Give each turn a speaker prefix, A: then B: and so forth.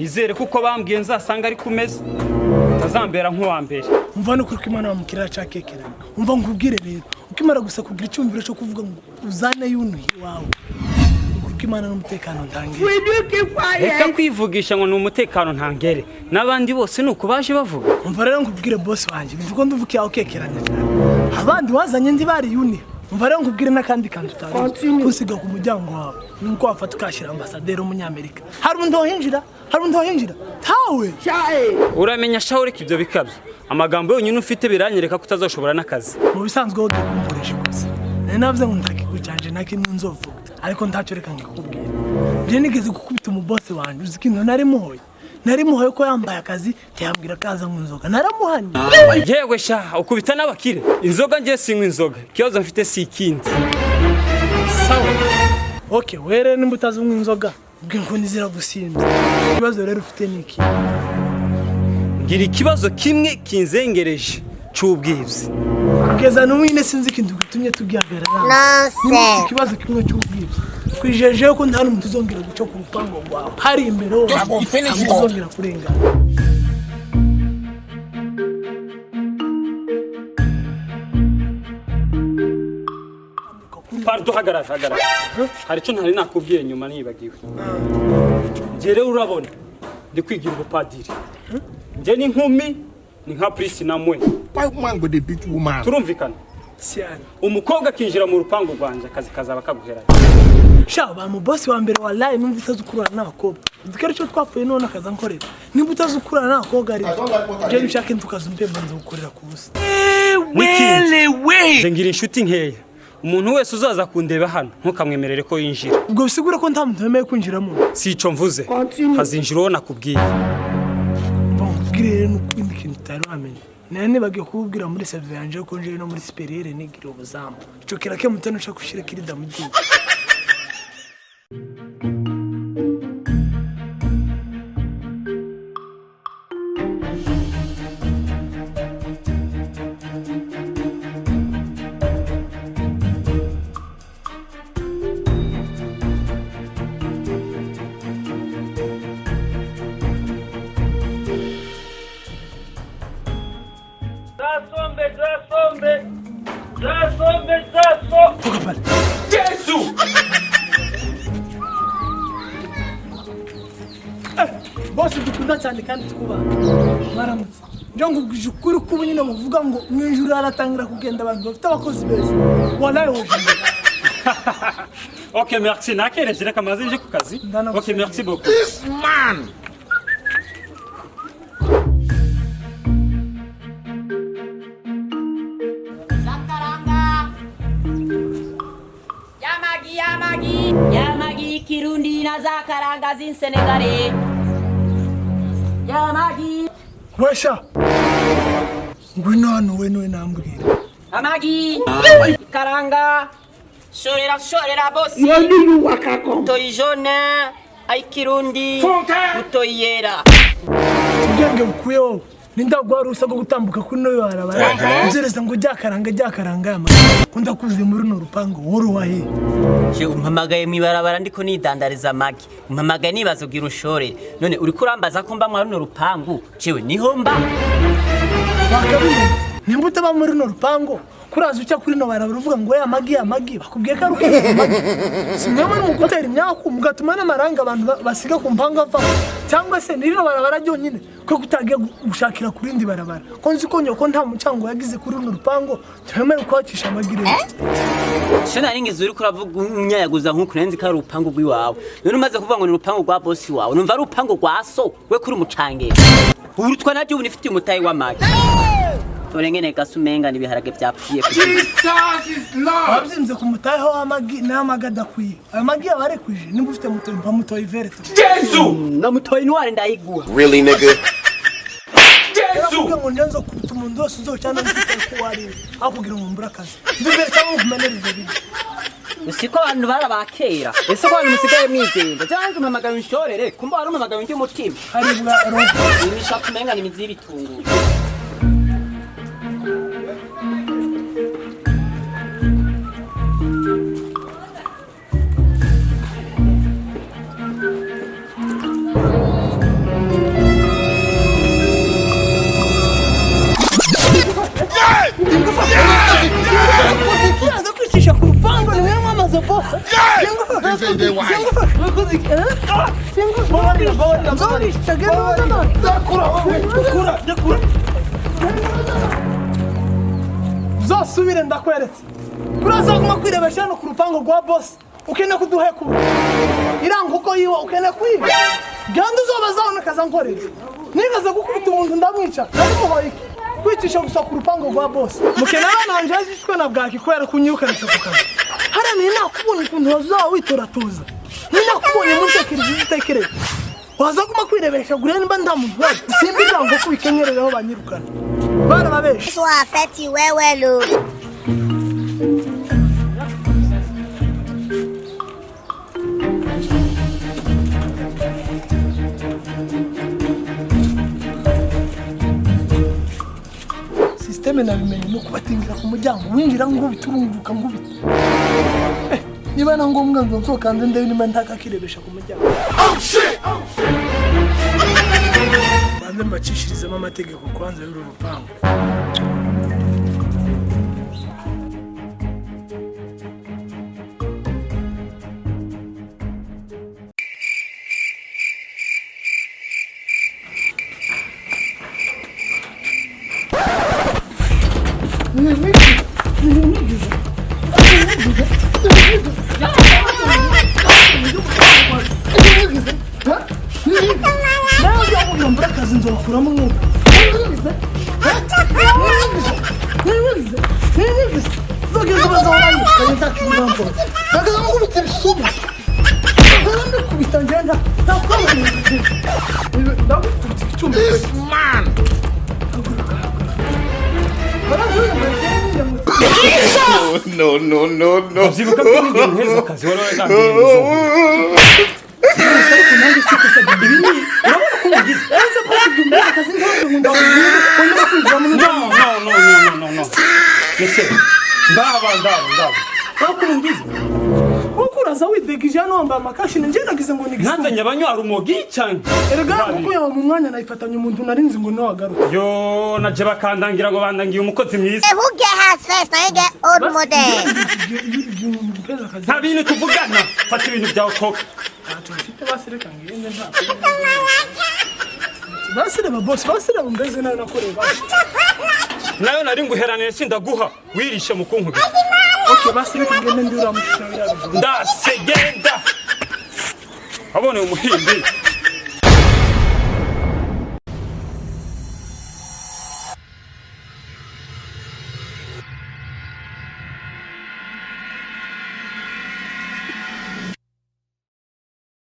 A: Nizere kuko bambwiye nzasanga ari kumeza utazambera nk'uwa mbere.
B: Umva, nukuri ko Imana wamukirira cakekerana. Umva nkubwire rero, ukimara gusa kugira icyumviro cyo kuvuga ngo uzane yunuhi iwawe, ukuri ko Imana n'umutekano ntangiye.
A: Reka kwivugisha ngo ni umutekano ntangere, n'abandi bose ni uko baje bavuga.
B: Umva rero nkubwire, boss wanjye, ibintu ko nduvuga iyawe ukekeranya cyane, abandi wazanye ndi bari yuniha. Umva rero nkubwire n'akandi kantu utazi: kusiga ku muryango wawe ni uko wafata ukashyira ambasaderi w'umunyamerika. Hari undi wahinjira? Hari undi wahinjira? Tawe.
A: Uramenya shaho, reka ibyo bikabyo. Amagambo yonyine ufite biranyereka ko utazashobora n'akazi.
B: Mu bisanzwe ho dukumburesha gusa, nari navuze ngo ntakigucanje na kimwe nzovuga, ariko ntacyo, reka ngikubwira. Njye nigeze gukubita umubosi wanjye. Uzi ikintu nari muhoye? Nari muhoye ko yambaye akazi, ntiyambwira ko aza mu nzoga. Naramuhanye.
A: Yewe sha, ukubita n'abakire inzoga? Ngiye sinywa inzoga, ikibazo mfite si ikindi.
B: Sawa, okay. We rero nimba utazi unywa inzoga, ubwo inkoni ziragusimbye. Ikibazo rero ufite ni iki?
A: Ngira ikibazo kimwe kinzengereje c'ubwibzi.
B: Kugeza n'ubu nyine sinzi ikintu gitumye tugihagarara. Niba ufite ikibazo kimwe cy'ubwibzi, twijeje ko nta n'umuntu uzongera guca ku rupango rwawe hari imbere hose, nta muntu uzongera kurengana.
A: Pardon, hagarara, hagarara, hari icyo ntari nakubwiye nyuma nibagiwe. Njye rero urabona ndi kwigira ubupadiri, njye n'inkumi ni nka Purisi na mwe.
C: Why woman go dey beat woman?
A: Turumvikana?
B: Cyane.
A: Umukobwa akinjira mu rupangu rwanjye, akazi kazaba kaguheranye.
B: Sha, ba mu boss wa mbere, wallahi numva utazi ukurana n'abakobwa. Uzi ko aricyo twapfuye none akaza nkorera? Nimba utazi ukurana n'abakobwa, ari byo nshaka ntukaza umpemba, nza gukorera ku busa.
A: N'ikindi, nje ngira inshuti nkeya. Umuntu wese uzaza kundeba hano, ntukamwemerere ko yinjira.
B: Ubwo bisigura ko nta muntu wemewe kwinjiramo?
A: Si ico mvuze, hazinjira uwo nakubwiye.
B: Mva nkubwire rero n'ukindi kintu utari wamenya. Nari nibagiwe kukubwira muri CV yanje ko njewe no muri supérieur nigira ubuzamu. Ico kirakemutse nushaka gushira kirida mu gihugu.
A: Zasombe, zasombe, zasombe, zaso.
B: Toka pale.
A: Yesu.
B: Bose dukunda cyane kandi twubaha, baramutse. Njo nkubwije ukuri ko ubu nyine muvuga ngo mu ijuru haratangira kugenda abantu bafite abakozi beza, wallahi woje imbere.
A: Ok, merci, nakereje, reka maze nje ku kazi.
B: Ndanagushimiye.
A: Ok, merci beaucoup.
C: This man.
D: Zakaranga. Yamagi, yamagi. Yamagi Kirundi na zakaranga z'Insenegale. Yamagi.
B: Wesha, ngwino hano we, niwe nambwira.
D: Amagi. Ikaranga. Shorera, shorera bosi. Butoyi jaune. Ayikirundi. Butoyi yera.
B: Ubwenge bukuye wowe, ninde waguha uruhusa rwo gutambuka kuri no barabara uzereza ngo ryakaranga, ryakaranga aya ko ndakuzi muri runo rupangu, wowe uwahe?
D: Je umpamagaye mw'ibarabara ndiko nidandariza amagi. Umpamagaye nibaza ugira unshorere. None uriko urambaza ko mba mwa runo rupangu? Jewe niho mba.
B: Bakabimenya nimba utaba muri runo rupangu, kuraza ucya kuri no barabara uvuga ngo ya magi, ya magi, bakubwiye ko ari uko amagi. Si mwe muri mu gutera imyaku mugatuma n'amaranga abantu basiga ku mpangu avaho? Cyangwa se ni rino barabara ryonyine ko kutagiye gushakira ku rindi barabara, ko nzi ko nyoko nta mucango yagize kuri runo rupangu twemewe kuhacisha amagi rero?
D: Sho nari ngize uriko uravuga unyayaguza nk'uku, nari nzi ko ari urupangu rw'iwawe. None umaze kuvuga ngo ni urupangu rwa bosi wawe, numva ari urupangu rwa so. We kuri umucangero urutwa naryo, ubu nifitiye umutayi w'amagi. Dore ngene gasa umenga n'ibiharage vyapfuye ku
C: Jesus is Lord.
B: Wabyimbye ku mutahe w'amagi n'amagi adakwiye. Ayo magi yaba arekwije. Nimba ufite mutoyi, mpa mutoyi verte.
A: Yesu.
D: Na mutoyi intwari ndayiguha.
E: Really, nigga?
A: Yesu.
B: Kugira ngo ngenzo kubita umuntu wese uzocana mfite ko wari we, aho kugira ngo mbure akazi mve cyangwa nkumenere ibyo biryo.
D: Siko abantu bari abakera, ese ko abantu musigaye mwigenza? Cyangwa umpamagaye unshorere, kumba wari umpamagaye undi mutima.
B: Haribwa roho.
D: Imishaka umenga ni imizi y'ibitunguru.
B: Singufashe.
A: Babarira, babarira.
B: Nzobica, genda uzana.
A: Ndakura wowe, ndakura, ndakura.
B: Uzosubire ndakweretse. Urazaguma kwirebesha hano ku rupango rwa boss. Ukene kuduhekura. Iriya nkoko yiwe ukene kwiba. Genda uzobazaho nakaza nkorera. Nigeze gukubita umuntu ndamwica. Narimuhoye iki? Kwicisha gusa ku rupango rwa boss. Mukene abana banje bazicwe na bwaki kubera kunyirukanisha ku kazi. Hariya nari nakubonye ukuntu wazaba witoratoza. Nari nakubonye mu ntekerezo zitekereza. Waza guma kwirebesha gure nimba nta muntu uhari. Simba iriya nkoko bikenyerereho banyirukana. Barababesha.
E: Soit feti wewe lo.
B: Sisiteme nabimenye ni ukubatingira ku muryango winjira ngubita urunguruka ngubita. Niba na ngombwa ngo nsokanze ndebe niba ntakakirebesha ku muryango. Banze mbacishirizemo amategeko kwanza y'uru rupangu. Nawe ujya mbura akazi nzobakuramo umwuka. Uzogenda ubaza waranyirukanye nta kintu bamvura. Bakaza nkubita ibisumu. Bakaza mbikubita ngenda nta kwamamaza. Ndagukubita icyuma.
C: This man. No, no, no, no.
A: Uvyibuka ko n'igihe uheza akazi wari wagambiriye ngo ariko nanjye si ikosa ibi ni urabona ko ubigize.
B: Ese boss ibyo mbere akazi ntabwo nkunda kongera kwinjira mu
A: No, no, no, no, no, no, no. Monsieur, ndaba, ndaba, ndaba. Urabona ko ubigize.
B: Kuko uraza widegije hano wambaye amakashini njye nagize ngo ni igisubizo.
A: Nanzanye abanywa rumogi cyane.
B: Erega kuko yaba mu mwanya nayifatanya umuntu narinzi ngo nawe agaruke.
A: Yo, naje bakandangira ngo bandangiye umukozi mwiza.
E: Who get house first? Now you get old model.
B: Ibyo mbeza akazi
A: Nta bintu tuvugana. Fata ibintu byawe toka.
B: ntacyo mfite basi reka ngende nta. Basi reba boss, basi reba mbeze nawe nakoreye basi.
A: Nayo nari nguheranire sindaguha wirishe mu kunkubita.
B: Okay, basi reka ngende ndi uramushira biriya bijumba.
A: Ndasegenda. Abone umuhimbi.